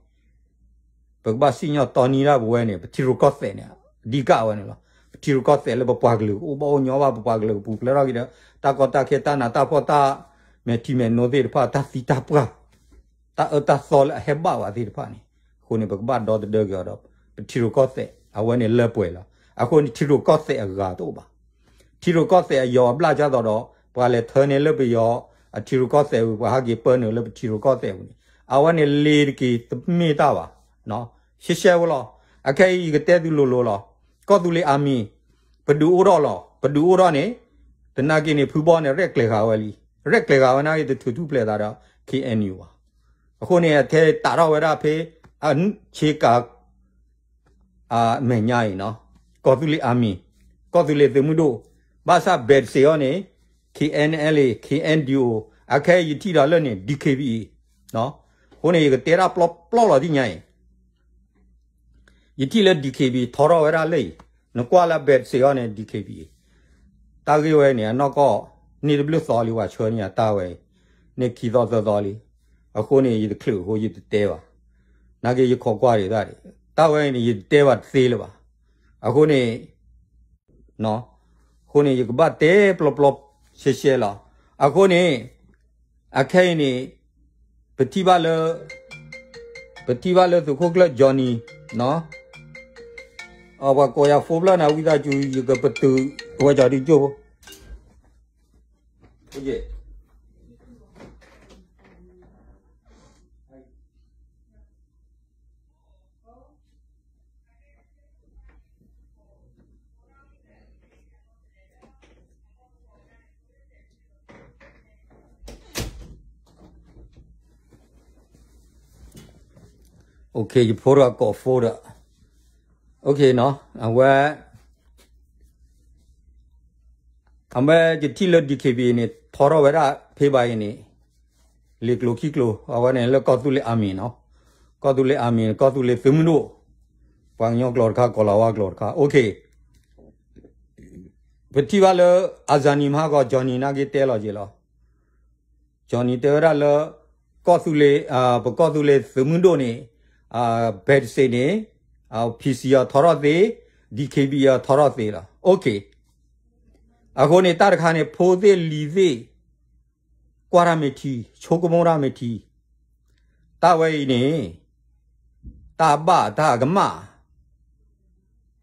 ပကဘၣ်စံၣ်ညီၣ်တီနံၤဒၣ်ပဝဲန့ၣ် ပထံရူၢ်ကီၢ်သဲးန့ၣ် အဓိကဝဲန့ၣ်လီၤ. ပထံရူၢ်ကီၢ်သဲးလၢပပှၤကလုာ်ကအိၣ်ဘၣ်အိၣ်ညီဘၣ် ပပှၤကလုာ်ကပူၤဖျဲးထီၣ်က့ၤဒီး တၢ်ကီတၢ်ခဲတၢ်နးတၢ်ဖှီၣ်တၢ်မဲာ်ထံမဲာ်နိသ့ၣ်တဖၣ် တၢ်သံတၢ်ပှၢ် တၢ်အၢတၢ်သီလၢအဟဲဘၣ်ဝဲသ့ၣ်တဖၣ်န့ၣ် အဃိန့ၣ် ပကဘၣ်ဒီသဒၢက့ၤအီၤဒီး ပထံရူၢ်ကီၢ်သဲး အဝဲန့ၣ်လၢပှဲၤလီၤ. အဃိန့ၣ် ထံရူၢ်ကီၢ်သဲးအဂၤတအိၣ်ဘၣ်. ထံရူၢ်ကီၢ်သဲးအယီၤအဘျၣ်ကၢ်သိးဒီး ပှၤလဲၤထၢန့ၢ်လၢပယီၤအထံရူၢ်ကီၢ်သဲးဝံၤ ပှၤဟးက့ၤပၢနုာ်လၢပထံရူၢ်ကီၢ်သဲးဝံၤန့ၣ် အဝဲန့ၣ်လ့ၤတက့ၤတမ့ၢ်တၢ်ဘၣ်. ရှဲရှဲဝဲလီၤ. အခဲအံၤယကတဲသုလိၤလိၤလီၤ. ကီၢ်သူလ့ၤအမံၤ ပဒုးအိၣ်ထီၣ်လီၤ. ပဒုးအိၣ်ထီၣ်န့ၣ် သနာ်က့န့ၣ် ဖုဘီန့ၣ် ရဲၣ်ကျဲၤဃာ်ဝဲလံ. ရဲၣ်ကျဲၤဃာ်ဝဲနာ်က့ တထုးထူၣ်ဖျဲးသးဒီး ခ့ၣ်အဲၣ်ယူၣ် ဘၣ်. အဃိန့ၣ် အထဲတးထီၣ်ဝဲဒၣ်ဖဲ အဆ့ကၤ အမဲာ်ညါအံၤနီၤ, ကီၢ်သူလ့ၤအမံၤ, ကီၢ်သူလ့ၤသုးမုၢ်ဒိၣ်, ဘၣ်ဆၣ် ဘဲးတစ့းအီၤန့ၣ် ခ့ၣ်အဲၣ်အဲလ်အ့ ခ့ၣ်အဲၣ်ဒံၣ်အိၣ်, အခဲအံၤယထံၣ်ဒီးလၢန့ၣ် ဒံၣ်ခ့ၣ်ဘံၣ်အံၤ, အဃိန့ၣ် ယကတဲဒၣ်ပျီပျီလီၤတံၢ်ညါအံၤ, ယထံၣ်လၢ ဒံၣ်ခ့ၣ်ဘံၣ် ထီထီၣ်ဝဲဒၣ်လၢအံၤ, နကွၢ်လၢ ဘဲးတစ့းအီၤန့ၣ် ဒံၣ်ခ့ၣ်ဘံၣ်အံၤ, တၢ်ဂ့ၢ်ဝဲန့ၣ် အနီၢ်ကီၢ် န့ၢ်တဘျုးသီလံ ပှၤဆှၢန့ၢ်ယၤတၢ်ဝဲအံၤ, န့ၢ်ခံသီသၢသီလံ, အဃိန့ၣ် ယတချုးအဃိ ယတတဲဘၣ်, နာ်က့ ယခိးကွၢ်ဒံးတၢ်ဒံး, တၢ်ဝဲအံၤန့ၣ် ယတတဲဘၣ်တသ့လၢၤဘၣ်, အဃိန့ၣ် အဃိန့ၣ် ယကဘၣ်တဲပျီပျီရှဲရှဲလီၤ. အဃိန့ၣ် အခဲအံၤန့ၣ် ပထံၣ်ဘၣ်လၢ ပထံၣ်ဘၣ်လၢသုးခိၣ်ကျၢၢ် Johnny နီၤ, ပှၤကိးယၤ phone ဖျၢၣ်န့ၣ် ဝံသးစူၤ ယကပတုာ်ဝဲကၠီဒုကၠိဖိ ယဖိတဂၤကိး phone ဒီး အဝဲ အဝဲယထံၣ်လၢ ဒံၣ်ခ့ၣ်ဘံၣ်အံၤန့ၣ် ထီထီၣ်ဝဲဒၣ်ဖဲဘၣ်အံၤန့ၣ် လံာ်ကျိၤခံကျိၤ အဝဲန့ၣ်လၢကီၢ်သူလ့ၤ army နီၤ, ကီၢ်သူလ့ၤ army န့ၣ် ကီၢ်သူလ့ၤသုးမုၢ်ဒိၣ်, ပှၤကညီကျိာ်တခါ ကီၢ်လၤဝါကျိာ်တခါ ပထံၣ်ဘၣ်လၢ အစၤနံၤမဟါကီး Johnny နာ်က့တဲလီၤက့ၤလီၤ, Johnny တဲဝဲဒၣ်လၢ ကီၢ်သူလ့ၤ ပကီၢ်သူလ့ၤသုးမုၢ်ဒိၣ်န့ၣ် ဘဲးတစ့းန့ၣ် PC အီၤထီထီၣ်သ့, ဒံၣ်ခ့ၣ်ဘံၣ်အီၤထီထီၣ်သ့လီၤ. အဃိန့ၣ် တၢ်တခါန့ၣ် ဖိသ့ၣ်လံၤသ့ၣ် ကွၢ်တၢ်မ့ၢ်ထံ, ဆိကမိၣ်တၢ်မ့ၢ်ထံ, တၢ်ဝဲအံၤန့ၣ် တၢ်ဘၣ်တၢ်ကမၣ်,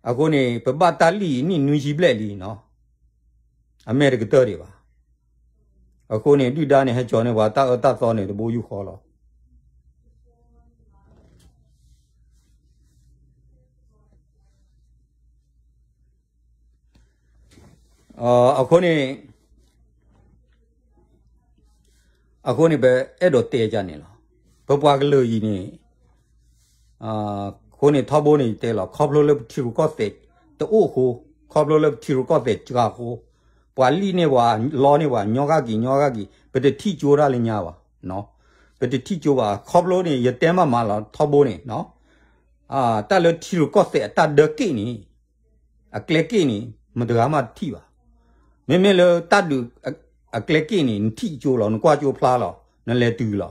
အဃိန့ၣ် ပဘၣ်တၢ်လံၣ်အံၤနံၣ်နွံဆံဘျဲၣ်လံနီၤ, အမဲာ်တကတၢၢ်ဒံးဘၣ်. အဃိန့ၣ် ဒုၣ်ဒါန့ၣ် ဟဲကၠီၤန့ၢ်ပှၤတၢ်အၢတၢ်သီန့ၣ် တဘိယူၢ်ဃီလီၤ. အဃိန့ၣ် အဃိန့ၣ် ပအဲၣ်ဒိးတဲဒ်န့ၣ်လီၤ. ပပှၤကလုာ်အံၤန့ၣ် အဃိန့ၣ်ထီဘိန့ၣ်ယတဲလီၤ ခီဖျိလၢပထံရူၢ်ကီၢ်သဲးတအိၣ်အဃိ, ခီဖျိလၢပထံရူၢ်ကီၢ်သဲးစှၤအဃိ, ပှၤလံၣ်န့ၢ်ပှၤ လီန့ၢ်ပှၤ ညီဂၤက့ၤ ညီဂၤက့ၤ ပတထံၣ်ကၠိတၢ်လၢညါဘၣ်, ပတထံၣ်ကၠိဘၣ် ခီဖျိန့ၣ် ယတဲမးမးလီၤ ထီဘိန့ၣ် တၢ်လၢထံရူၢ်ကီၢ်သဲးအတၢ်ဒၢက့ၣ်န့ၣ် အကျဲက့ၣ်န့ၣ် မတဂၤမးတထံၣ်ဘၣ်. မ့မ့ၢ်လၢတၢ်ဒုးအကျဲက့ၣ်န့ၣ် နထံၣ်ကၠိလီၤ နကွၢ်ကၠိဖျါလီၤ နလဲၤတုၤလီၤ.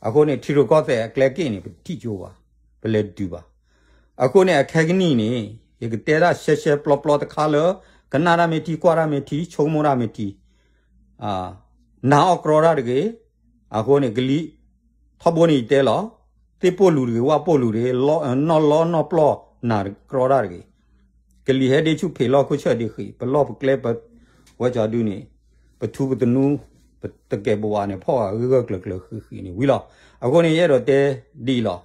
အဃိန့ၣ် ထံရူၢ်ကီၢ်သဲးအကျဲက့ၣ်န့ၣ် ပတထံၣ်ကၠိဘၣ်, ပလဲၤတတုၤဘၣ်. အဃိန့ၣ် အခဲကနံၣ်န့ၣ် ယကတဲဒၣ်ရှဲရှဲပျီပျီတခါလၢ ကနၣ်တၢ်မ့ၢ်ထံ ကွၢ်တၢ်မ့ၢ်ထံ ဆိကမိၣ်တၢ်မ့ၢ်ထံ နာ်အီၣ်ကြီတၢ်တဂ့ၤ. အဃိန့ၣ် ကလံၤ ထီဘိန့ၣ်ယတဲလီၤ, သ့ၣ်ပိာ်လူၤတဂ့ၤ ဝၣ်ပိာ်လူၤတဂ့ၤ နီၣ်လီနီၣ်ပျီၢ် နာ်ကြီတၢ်တဂ့ၤ. ကလံၤဟဲဒ့ဆူၣ်ဖံးလီၢ်ခိၣ်ဆၢၣ်ဒ့ဃံး ပလီၢ်ပကျဲပဝဲကၠီဒုန့ၣ် ပထူပတနူ ပတကဲးပဝးန့ၣ် ဖီၣ်ဂၤဂၢၢ်ဂၢၢ်ကျၢၤကျၢၤဃံးဃံးန့ၣ်ဝံၤလီၤ. အဃိန့ၣ် ယအဲၣ်ဒိးတဲဒ်အံၤလီၤ.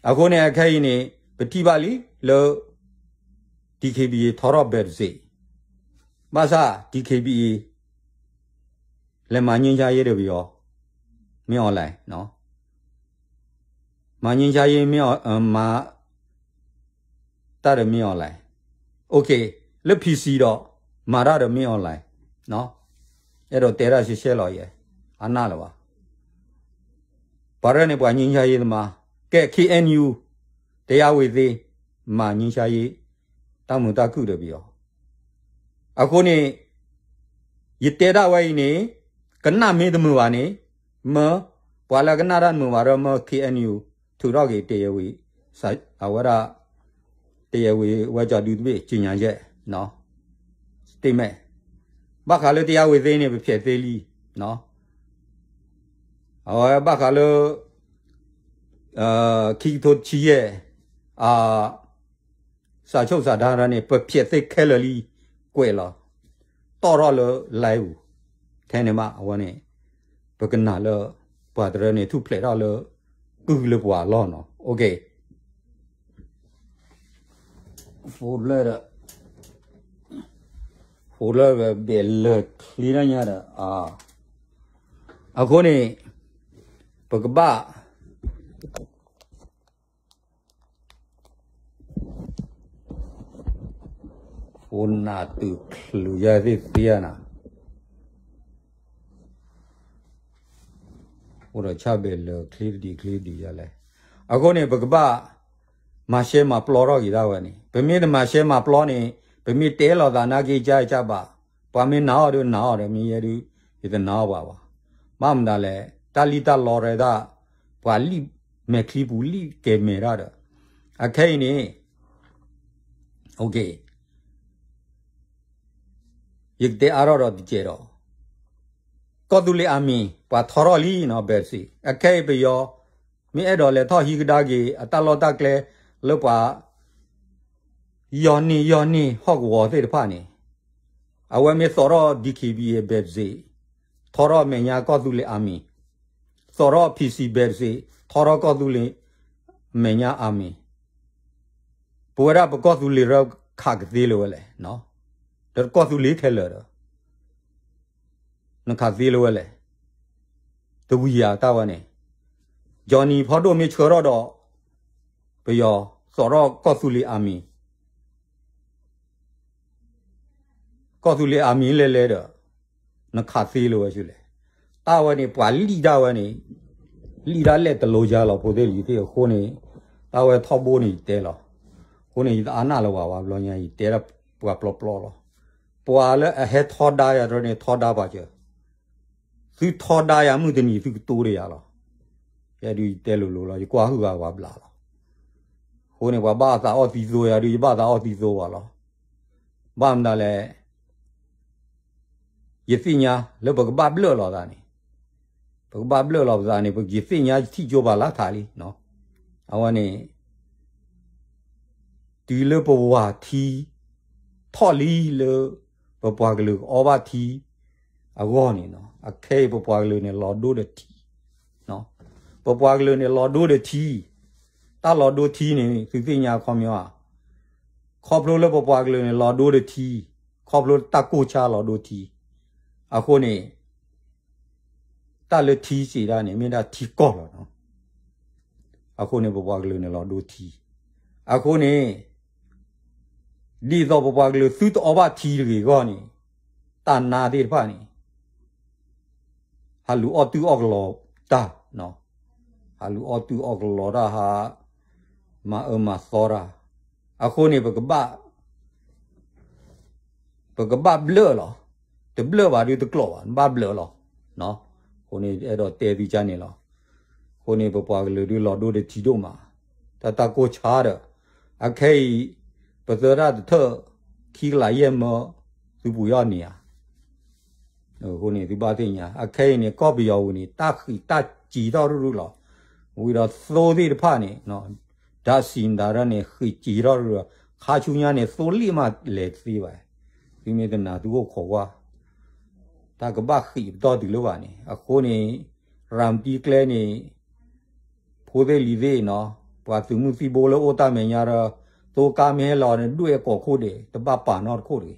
အဃိန့ၣ် အခဲအံၤန့ၣ် ပထံၣ်ဘၣ်လံလၢ DKBA ထီထီၣ်ဘဲးတစ့း ဘၣ်ဆၣ် DKBA လဲၤမၤငြိမ်းချမ်းရေးဒီးပယီၤ မ့ၢ် online မၤငြိမ်းချမ်းရေး မ့ၢ် မၤ တၢ်ဒီးမ့ၢ် online, OK, လၢ PC ဒီး မၤတၢ်ဒီးမ့ၢ် online, အဲၣ်ဒိးတဲတၢ်ရှဲရှဲလီၤယဲ, အနၢ်လၢၤဘၣ်. ပှၤရဲၣ်န့ၣ် ပှၤငြိမ်းချမ်းရေးသမား, ကဲ KNU တရားဝင်သေး, မၤငြိမ်းချမ်းရေး တၢ်မုာ်တၢ်ခုၣ်ဒီးပယီၤ အဃိန့ၣ် ယတဲဒၣ်ဝဲအံၤန့ၣ် ကနၣ်မ့ၢ်တမုာ်ဘၣ်န့ၣ် မၢ ပှၤလၢကနၣ်တၢ်တမုာ်ဘၣ်ဒီး မၢ KNU ထုးထီၣ်က့ၤ တရားဝင် အဝဲဒၣ် တရားဝင် ဝဲကၠီဒုတဘ့ၣ် ကြေညာချက် statement, ဘၣ်ဃးလၢ တရားဝင်သေး န့ၣ် ပဖျဲးသ့လံ, အဝဲဘၣ်ဃးလၢ ခံကထိတဆံယဲၢ် စာချုပ်စာတမ်း န့ၣ် ပဖျဲးသ့ခဲလၢာ်လံ, ကွဲးလီၤ တီၣ်ထီၣ်လၢ live ပူၤ, ထဲန့ၣ်မး အဝဲန့ၣ် ပကနၣ်လၢ ပှၤတရၢန့ၣ် ထူၣ်ဖျဲးထီၣ်လၢ ကုၢ်လၢပှၤအလီၢ်နီၤ, OK. ဖိလၢဒီး ဖိလၢဘဲလၢာ်ချံတၢ်ညါဒီး အဃိန့ၣ် ပကဘၣ် ဖိနၢ်တုၤချုးယၤသ့ၣ်သ့ဧါနၤ, အိၣ်ဒီးဆၣ်ဘဲလၢာ်ချံတဒံးချံတဒံးယၤလဲၣ်, အဃိန့ၣ် ပကဘၣ် မၤရှဲမၤပျီထီၣ်က့ၤဒၣ်ဝဲန့ၣ်, ပမ့ၢ်တမၤရှဲမၤပျီန့ၣ် ပမ့ၢ်တဲလိာ်သးနာ်က့ ကၢ်ကၢ်ဘၣ်, ပှၤမ့ၢ်နာ်အီၤဒီးနာ်အီၤဒီး မ့ၢ်ယဲဒုး ယတနာ်အီၤပှၤဘၣ်, ဘၣ်မနုၤလဲၣ် တၢ်လံၣ်တၢ်လီရဲဒၣ် ပှၤလံၣ်မဲာ်ချံပူၤလံၣ်ကဲၤမဲာ်တၢ်ဒီး, အခဲအံၤန့ၣ် OK ယကတဲအါထီၣ်ဒီးတကဲးဒီး ကီၢ်သူလ့ၤအမံၤ ပှၤထီထီၣ်လံနီၤ ဘဲးစံး, အခဲအံၤပယီၤ မ့ၢ်အဲၣ်ဒိးလဲၤထီၣ်ဟံးကဒါက့ၤ အတၢ်လီၢ်တၢ်ကျဲလၢပှၤ ယီၤန့ၢ်ယီၤန့ၢ်ဟီၣ်ကဝီၤသ့ၣ်တဖၣ်န့ၣ်, အဝဲမ့ၢ်သိးထီၣ် DKBA ဘဲးစံး, ထီထီၣ်မဲာ်ညါကီၢ်သူလ့ၤအမံၤ, သိးထီၣ် PC ဘဲးစံး, ထီထီၣ်ကီၢ်သူလ့ၤမဲာ်ညါအမံၤ, ပဝဲဒၣ်ပကီၢ်သူလ့ၤရၢခးကသ့လၢၤဝဲလဲၣ်, ဒီးကီၢ်သူလ့ၤခဲလၢာ်ဒီး နခးသ့လၢၤဝဲလဲၣ်, တဝံၤယၤတၢ်ဝဲန့ၣ်, Johnny ဖီဒိၣ်မ့ၢ်ဆှၢထီၣ်ဒီး ပယီၤ သိးထီၣ်ကီၢ်သူလ့ၤအမံၤ, ကီၢ်သူလ့ၤအမံၤလဲၤလဲၤဒီး နခးသ့လၢၤဝဲဆူလဲၣ်, တၢ်ဝဲန့ၣ် ပှၤလံၣ်တၢ်ဝဲန့ၣ် လံၣ်တၢ်လဲၣ်တလိၤယါလီၤ ဖိသ့ၣ်လံၤသ့ၣ်အဃိန့ၣ်, တၢ်ဝဲထီဘိန့ၣ်ယတဲလီၤ, အဃိန့ၣ် ယတအါနၢ်လၢၤဝဲဘၣ်ဘျီညါ ယတဲဒၣ်ပှၤပျီပျီလီၤ, ပှၤလၢအဟဲထီဒါယၤတရၢန့ၣ် ထီဒါပှၤစၢၤ သုထီဒါယၤမုၢ်တနံၤ သုကတိၤဒီးယၤလီၤ, ယဲဒုးယတဲလိၤလိၤလီၤ ယကွၢ်ဟုၣ်ဂၤပှၤဘျးလီၤ, အဃိန့ၣ် ပှၤဘၣ်သးအီၣ်သံသိယၤဒုး ယဘၣ်သးအီၣ်သံသိပှၤလီၤ, ဘၣ်မနုၤလဲၣ် ယသ့ၣ်ညါလၢပကဘၣ်ဘျၢၣ်လီၤသးန့ၣ်, ပကဘၣ်ဘျၢၣ်လီၤပသးန့ၣ် ပကယသ့ၣ်ညါယထံၣ်ကၠိပာ်လၢထးလံ, အဝဲန့ၣ် တုၤလၢပဝၤထံ ထီၣ်လံလၢ ပပှၤကလုာ်ကအီဘၣ်ထံအဂီၢ်န့ၣ်နီၤ, အခဲအံၤပပှၤကလုာ်န့ၣ်လီၤဒိဒီးထံ, ပပှၤကလုာ်န့ၣ်လီၤဒိဒီးထံ, တၢ်လီၤဒိထံန့ၣ် သုသ့ၣ်ညါခီပညီဧါ, ခီဖျိလၢပပှၤကလုာ်န့ၣ်လီၤဒိဒီးထံ, ခီဖျိတၢ်ကိၢ်ဆါလီၤဒိထံ, အဃိန့ၣ် တၢ်လၢထံစံးဒၣ်န့ၣ် မ့ၢ်ဒၣ်ထံကီၢ်လီၤနီၤ, အဃိန့ၣ် ပပှၤကလုာ်န့ၣ်လီၤဒိထံ, အဃိန့ၣ် ဒ်သိးပပှၤကလုာ်သုတအီဘၣ်ထံတဂ့ၤအဂီၢ်န့ၣ် တၢ်နါသ့ၣ်တဖၣ်န့ၣ် ဟးလူၤအီၣ်တုၢ်အီၣ်ကလီၤတၢ်, ဟးလူၤအီၣ်တုၢ်အီၣ်ကလီၤတၢ် ဟးမၤအၢမၤသီတၢ်, အဃိန့ၣ် ပကဘၣ် ပကဘၣ်ဘျၢၣ်လီၤ. တဘျၢၣ်ဘၣ်ဒုးတကျိးဘၣ်, ဘၣ်ဘျၢၣ်လီၤ. အဃိန့ၣ် အဲၣ်ဒိးတဲသုကါန့ၣ်လီၤ. အဃိန့ၣ် ပပှၤကလုာ်ဒုးလီၤဒိတထံဒိၣ်မး, တၢ်တၢ်ကိၢ်ဆါဒီး အခဲအံၤ ပသၢတၢ်တထၢၣ် ခံကလးယဲၢ်မၢ သုပူၤယီၣ်န့ၣ်ဧါ. အဃိန့ၣ် သုဘၣ်သ့ၣ်ညါ အခဲအံၤန့ၣ် ကီၢ်ပယီၤပူၤန့ၣ် တၢ်ဃံးတၢ်စ့ၤထီၣ်ရုၢ်ရုၢ်လီၤ. ဝံၤဒီးသိသ့ၣ်တဖၣ်န့ၣ် ဒၣ်စံးဒၣ်ရၢန့ၣ် ဃံးစ့ၤထီၣ်ရုၢ်ရုၢ်, ခါဆူညါန့ၣ် သိလ့ၣ်မးလဲၤတသ့ဘၣ်. သုမ့ၢ်တနာ်သုအိၣ်ခိးကွၢ်, တၢ်ကဘၣ်ဃံးပတီၢ်တုၤလၢဘၣ်န့ၣ် အဃိန့ၣ် ရၤမတံကျဲန့ၣ် ဖိသ့ၣ်လံၤသ့ၣ်နီၤ, ပှၤသုးမုၢ်သံၣ်ဘိလၢအိၣ်တၢ်မဲာ်ညါဒီး သိကါမ့ၢ်ဟဲလီၤန့ၣ် ဒွဲၣ်အကိာ်ခိၣ်ဒဲး တဘၣ်ပာ်နီတခိၣ်တဂ့ၤ.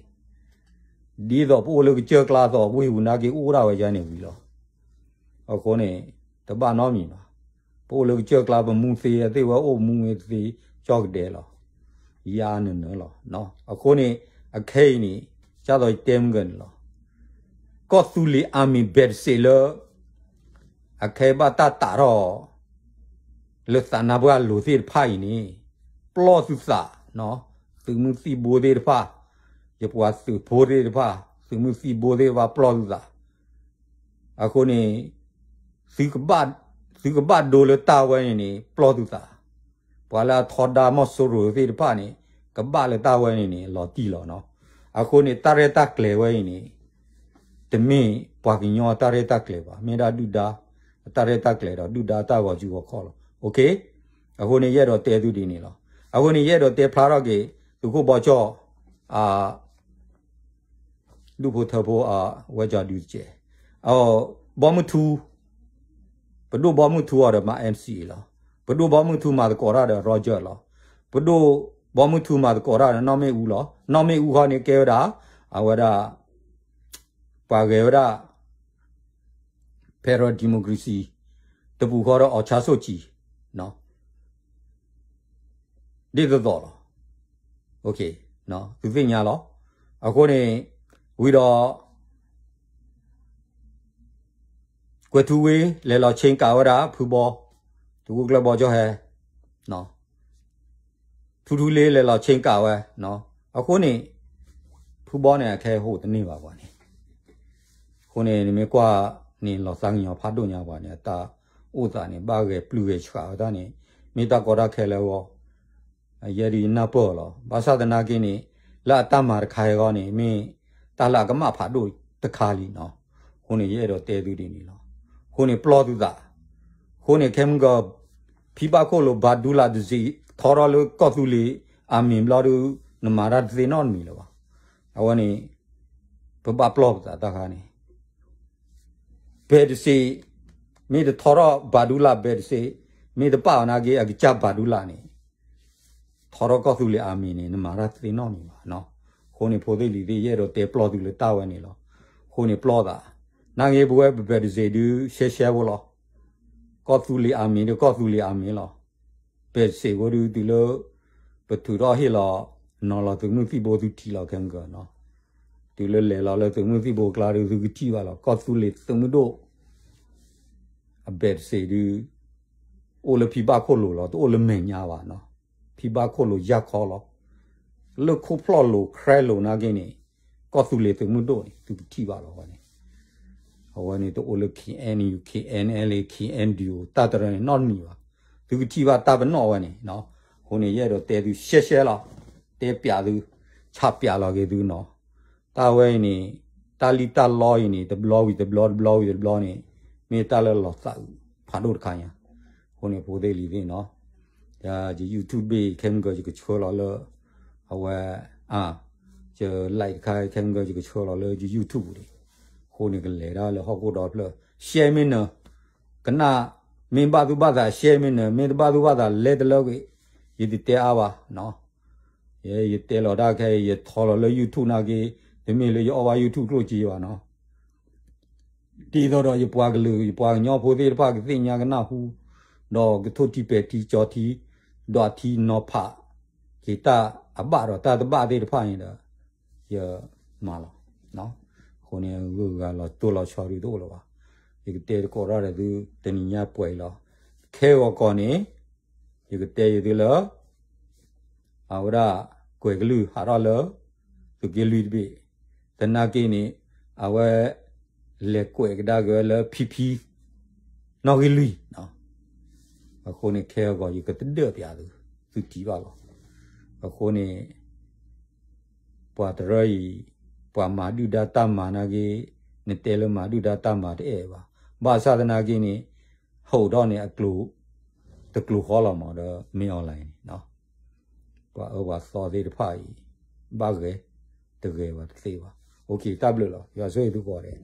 ဒ်သိးပအိၣ်လၢကစၢၢ်ကျါသိး ဝ့ၢ်ပူၤနာ်က့ အိၣ်ဒၣ်ဝဲယါန့ၣ်ဝံၤလီၤ. အဃိန့ၣ် တဘၣ်နီတမံၤဘၣ်. ပအိၣ်လၢကစၢၢ်ကျါ ပမူသ့အသ့ၣ်ဝဲအိၣ်မူမ့ၢ်သ့ ကၠီၣ်ကဒဲလီၤ. ယါနၢၤနၢၤလီၤ. အဃိန့ၣ် အခဲအံၤန့ၣ် ကၢ်သိးယတဲမုၢ်ဂၢၢ်န့ၣ်လီၤ. ကီၢ်သူလ့ၤအမံၤဘဲးတစ့းလၢ အခဲအံၤဘၣ်တၢ်တာ်ထီၣ် လၢသးနါပှၢ်လိၤသ့ၣ်တဖၣ်အံၤန့ၣ် ပျီၢ်သုသး, သုးမုၢ်သံၣ်ဘိသ့ၣ်တဖၣ်, ယပှၤသုးဖိသ့ၣ်တဖၣ်, သုးမုၢ်သံၣ်ဘိသ့ၣ်တဖၣ်ပျီၢ်သုသး. အဃိန့ၣ် သုကဘၣ်ဒိလၢတၢ်ဝဲန့ၣ်န့ၣ် ပျီၢ်သုသး. ပှၤလၢအထီဒါမီၢ်စိရိၤသ့ၣ်တဖၣ်န့ၣ် ကဘၣ်လၢတၢ်ဝဲန့ၣ်န့ၣ် လီၤတံၢ်လီၤနီၤ. အဃိန့ၣ် တၢ်ရဲၣ်တၢ်ကျဲၤဝဲအံၤန့ၣ် တမ့ၢ်ပှၤကညီအတၢ်ရဲၣ်တၢ်ကျဲၤဘၣ်, မ့ၢ်ဒၣ်ဒုၣ်ဒါအတၢ်ရဲၣ်တၢ်ကျဲၤဒီး ဒုၣ်ဒါတၢ်ဂီၤစုဂီၤခီၣ်လီၤ. အဃိန့ၣ် ယအဲၣ်ဒိးတဲသုဒ်န့ၣ်လီၤ. အဃိန့ၣ် ယအဲၣ်ဒိးတဲဖျါထီၣ်က့ၤ သုးခိၣ်ဘီကၠီၣ် ဒူၣ်ဖိထၢဖိ အဝဲကၠီဒုတကဲး, ဘီမုၢ်ထူ, ပဒိၣ်ဘီမုၢ်ထူအီၤဒီးမၤ NCA လီၤ. ပဒိၣ်ဘီမုၢ်ထူမၤသကိးတၢ်ဒီး Roger လီၤ. ပဒိၣ်ဘီမုၢ်ထူမၤသကိးတၢ်ဒီး နီၢ်မ့ၣ်အူလီၤ. နီၢ်မ့ၣ်အူခီန့ၣ်ကဲဝဲဒၣ် အဝဲဒၣ် ပှၤဂဲၤဝဲဒၣ် Federal Democracy တပူၤဃီဒီး အောင်ဆန်းစုကြည် ဒ်သိးသိးလီၤ. သုသ့ၣ်ညါလီၤ. အဃိန့ၣ် ဝံၤဒီး ကွဲၤထူဝ့ လဲၤလီၤဆ့ကၤဝဲဒၣ် ဖုဘီ, သုးခိၣ်ကျၢၢ်ဘီကၠီၣ်ဟဲ, ထူထူလ့လဲၤလီၤဆ့ကၤဝဲ, အဃိန့ၣ် ဖုဘီန့ၣ် အခဲဟိးတန့ၢ်ဘၣ်ပှၤန့ၣ် အဃိန့ၣ် နမ့ၢ်ကွၢ်န့ၣ် လီၤသးကညီၤဖးဒိၣ်ညါပှၤန့ၣ် အတၢ်အိၣ်သးန့ၣ် ဘၣ်ဂဲၤပျုၢ်ဂဲၤဆှးဝဲဒၣ်န့ၣ် မ့ၢ်တၢ်ကီတၢ်ခဲလၢအဂီၢ် ယဲဒုးယနၢ်ပၢၢ်လီၤ. ဘၣ်ဆၣ်သနာ်က့န့ၣ် လၢအတၢ်မၤတခါအံၤအဂီၢ်န့ၣ် မ့ၢ်တၢ်လၢအကမၣ်ဖးဒိၣ်တခါလံနီၤ. အဃိန့ၣ် ယအဲၣ်ဒိးတဲသုဒ်န့ၣ်လီၤ. အဃိန့ၣ် ပျီၢ်သုသး, အဃိန့ၣ် ခဲမုၢ်ဂီၤ ဖံဘၣ်ခိၣ်လိာ်ဘၤဒူလးတစ့း ထီထီၣ်လၢကီၢ်သူလ့ၤအမံၤဘျီဒုး နမၤတၢ်တသ့နီတမံၤလၢၤဘၣ်. အဝဲန့ၣ် ပဘၣ်ပျီၢ်ပသးတၢ်ခါန့ၣ် ဘဲးတစ့း, မ့ၢ်တထီထီၣ်ဘၤဒူလးဘဲးတစ့း, မ့ၢ်တပာ်အီၤနာ်က့ အကစၢ်ဘၤဒူလးန့ၣ် ထီထီၣ်ကီၢ်သူလ့ၤအမံၤန့ၣ် နမၤတၢ်တသ့နီတမံၤဘၣ်နီၤ. အဃိန့ၣ် ဖိသ့ၣ်လံၤသ့ၣ် ယအဲၣ်ဒိးတဲပျီၢ်သုလၢတၢ်ဝဲန့ၣ်လီၤ. အဃိန့ၣ်ပျီၢ်သး, နာ်က့ပဝဲပဘဲးတစ့းဒုး ရှဲရှဲဖိလီၤ. ကီၢ်သူလ့ၤအမံၤဒီးကီၢ်သူလ့ၤအမံၤလီၤ. ဘဲးတစ့းဖိဒုးတုၤလၢ ပထုးထီၣ်ဟ့ၣ်လီၤ နီၤလီၤသုးမုၢ်သံၣ်ဘိသုထံၣ်လီၤခဲမုၢ်ကနီၤ. တုၤလၢလဲၤလီၤလၢသုးမုၢ်သံၣ်ဘိအကျါဒုး သုကထံၣ်ဘၣ်လီၤ. ကီၢ်သူလ့ၤသုးမုၢ်ဒိၣ် အဘဲးတစ့းဒုး အိၣ်လၢဖံဘၣ်ခိၣ်လိာ်လီၤ, တအိၣ်လၢမဲာ်ညါဘၣ်နီၤ. ဖံဘၣ်ခိၣ်လိာ်ယၢ်ခီလီၤ. လၢခိၣ်ဖျီၣ်လိာ် ခြဲလိာ်နာ်က့န့ၣ် ကီၢ်သူလ့ၤသုးမုၢ်ဒိၣ်န့ၣ် သုကထံၣ်ဘၣ်လီၤဝဲန့ၣ်. အဝဲန့ၣ်တအိၣ်လၢ KNU, KNLA, KNDO တၢ်တရၢန့ၣ်နီတမံၤဘၣ်. သုကထံၣ်ဘၣ်တၢ်ပနီၣ်ဝဲန့ၣ်နီၤ. အဃိန့ၣ် ယအဲၣ်ဒိးတဲသုရှဲရှဲလီၤ. တဲပျးသု, ဆးပျးလီၤက့ၤသုနီၤ. တၢ်ဝဲအံၤန့ၣ် တၢ်လံၣ်တၢ်လီအံၤန့ၣ် တဘျီဝံၤတဘျီ တဘျီဝံၤတဘျီန့ၣ် မ့ၢ်တၢ်လၢလီၤသးအုးဖးဒိၣ်တခါညါ. အဃိန့ၣ် ဖိသ့ၣ်လံၤသ့ၣ်နီၤ, ယ YouTube ဘ့ၣ်ခဲမုၢ်ကၢ ယကဆှၢလီၤလၢ အဝဲ ယ like တခါခဲမုၢ်ကၢ ယကဆှၢလီၤလၢယ YouTube ပူၤန့ၣ်. အဃိန့ၣ် ကလဲၤဒၣ်လၢဟီၣ်ခိၣ်ဒီဖျၢၣ် ရှဲမ့ၢ်နၢၤ, ကနၣ် မ့ၢ်ဘၣ်သူၣ်ဘၣ်သး ရှဲမ့ၢ်နၢၤ, မ့ၢ်တဘၣ်သူၣ်ဘၣ်သး လဲၤတလၢကွံာ်, ယတတဲအါဘၣ်နီၤ. ယ ယတဲလီၤတၢ်ခဲအံၤ ယထီလီၤလၢ YouTube နာ်က့, တမ့ၢ်လၢယအီၣ်ဘၣ် YouTube ကျိၣ်စ့ဘၣ်နီၤ. ဒ်သိးဒီးယပှၤကလုာ် ယပှၤကညီဖိသ့ၣ်တဖၣ် ကသ့ၣ်ညါကနၢ်ဟူ, ဒီးကထိၣ်ထံပဲာ်ထံကၠီထံ ဒွးထံနီၤဖးက့ၤတၢ်အဘၣ်ဒီးတၢ်တဘၣ်သ့ၣ်တဖၣ်န့ၣ်ဒီး ယမၤလီၤ. အဃိန့ၣ် ဂုၤဂၤလီၤတိၢ်လီၤဆီဒုးတအိၣ်လၢၤဘၣ်. ယကတဲသကိးတၢ်ဒီးသုတနံၤညါပှဲၤအံၤလီၤ. ခဲဂီၤကီၢ်န့ၣ် ယကတဲယသုလၢ အဝဲဒၣ် ကွဲၤကလုၢ်ဟးထီၣ်လၢ သုးက့လွံၢ်တဘ့ၣ်, သနာ်က့န့ၣ် အဝဲ လဲၤကွဲးကဒါက့ၤဝဲလၢဖံဖံ နီၣ်ဂံၢ်လွံၢ်, အဃိန့ၣ် ခဲဂီၤယကတဒၢၣ်ပၠးသု, သုထံၣ်ဘၣ်လီၤ. အဃိန့ၣ် ပှၤတရၢအံၤ ပှၤမၤဒုၣ်ဒါတၢ်မၤနာ်က့, နတဲလၢမၤဒုၣ်ဒါတၢ်မၤတအဲၣ်ဘၣ်. ဘၣ်ဆၣ်သနာ်က့န့ၣ် ဟိးထီၣ်န့ၣ်အကျိၤ တကျိၤဃီလီၤမးဒီး မ့ၢ် online န့ၣ် ပှၤအၢပှၤသီသ့ၣ်တဖၣ်အံၤ ဘၣ်ဂဲၤ, တဂဲၤဘၣ်တသ့ဘၣ်. တၢ်ဘျုးလီၤ. ယွၤဆိၣ်ဂ့ၤသုကိးဂၤဒဲး.